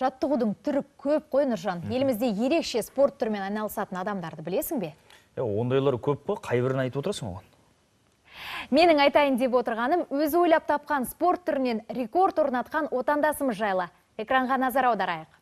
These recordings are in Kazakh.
Жаттығудың түрі көп қой, Нұржан. Елімізде ерекше спорт түрімен айналысатын адамдарды білесің бе? Ондайлар көп қой, қай бірін айтып отырасың оған? Менің айтайын деп отырғаным, өзі ойлап тапқан спорт түрінен рекорд орнатқан отандасымыз жайлы. Экранға назар аударайық.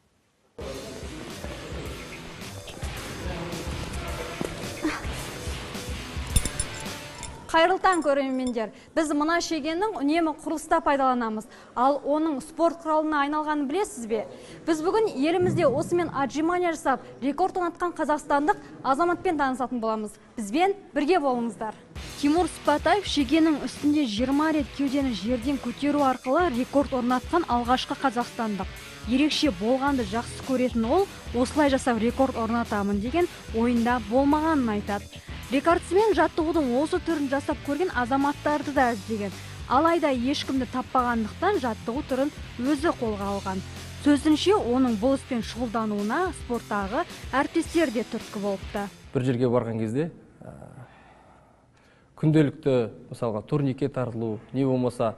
Қайырлы таң, көрермендер. Біз мына шегенің үнемі құрылыста пайдаланамыз. Ал оның спорт құралына айналғанын білесіз бе? Біз бүгін елімізде осымен отжимания жасап, рекорд орнатқан қазақстандық азаматпен танысатын боламыз. Бізбен бірге болыңыздар. Тимур Сыпатаев шегенің үстінде 20 рет кеудені жерден көтеру арқылы рекорд орнатқан алғашқы қазақстандық. Ерекше болғанды жақсы көретін ол, осылай жасап рекорд орнатамын деген ойында болмағанын айтады. Рекордсмен жаттығудың осы түрін жасап көрген азаматтарды да іздеген. Алайда ешкімді таппағандықтан жаттығу түрін өзі қолға алған. Сөзінше, оның бұл іспен шұғылдануына спорттағы әріптестері де түрткі болыпты. Бір жерге барған кезде күнделікті, мысалға, турникке тартылу, не болмаса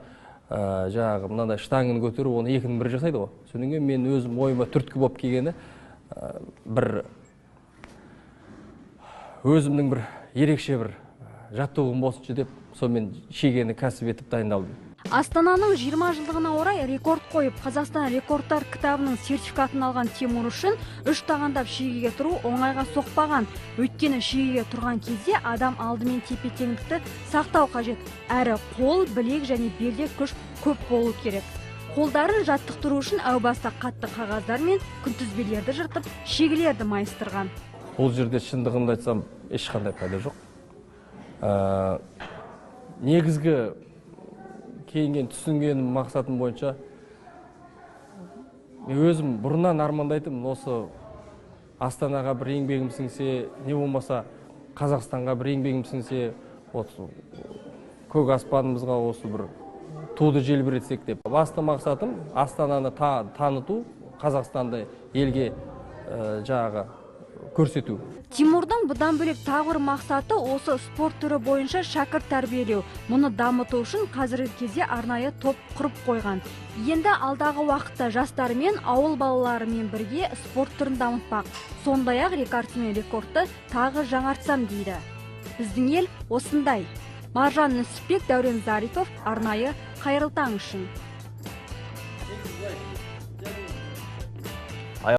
жаңағы мынандай штанганы көтеру, оны екінің бірі жасайды ғой. Содан кейін мен өзім ойыма түрткі болып келгені бір өзімнің бір ерекше бір жаттығуым болсыншы деп, сонымен шегені кәсіп етіп дайындалдым. Астананың 20 жылдығына орай рекорд қойып, Қазақстан рекордтар кітабының сертификатын алған Тимур үшін үш тағандап шегеге тұру оңайға соқпаған. Өйткені шегеге тұрған кезде адам алдымен тепе-теңдікті сақтау қажет. Әрі қол, білек және белде күш көп болу керек. Қолдарын жаттықтыру үшін әу баста қатты қағаздар мен күнтізбелерді жыртып, шегелерді майыстырған. Бұл жерде шындығымды айтсам, ешқандай пайда жоқ. Негізгі кейіннен түсінген мақсатым бойынша, мен өзім бұрыннан армандайтынмын, осы Астанаға бір еңбегім сіңсе, не болмаса Қазақстанға бір еңбегім сіңсе, осы көк аспанымызға осы бір туды желбіретсек деп. Басты мақсатым Астананы таныту, Қазақстанды елге жаңағы көрсету. Тимурдың бұдан бөлек тағы бір мақсаты осы спорт түрі бойынша шәкірт тәрбиелеу. Мұны дамыту үшін қазіргі кезде арнайы топ құрып қойған. Енді алдағы уақытта жастармен, ауыл балаларымен бірге спорт түрін дамытпақ. Сондай-ақ рекордсмен рекордты тағы жаңартсам дейді. Біздің ел осындай. Маржан Нүсіпбек, Дәурен Зарипов, арнайы Қайырлы таң үшін.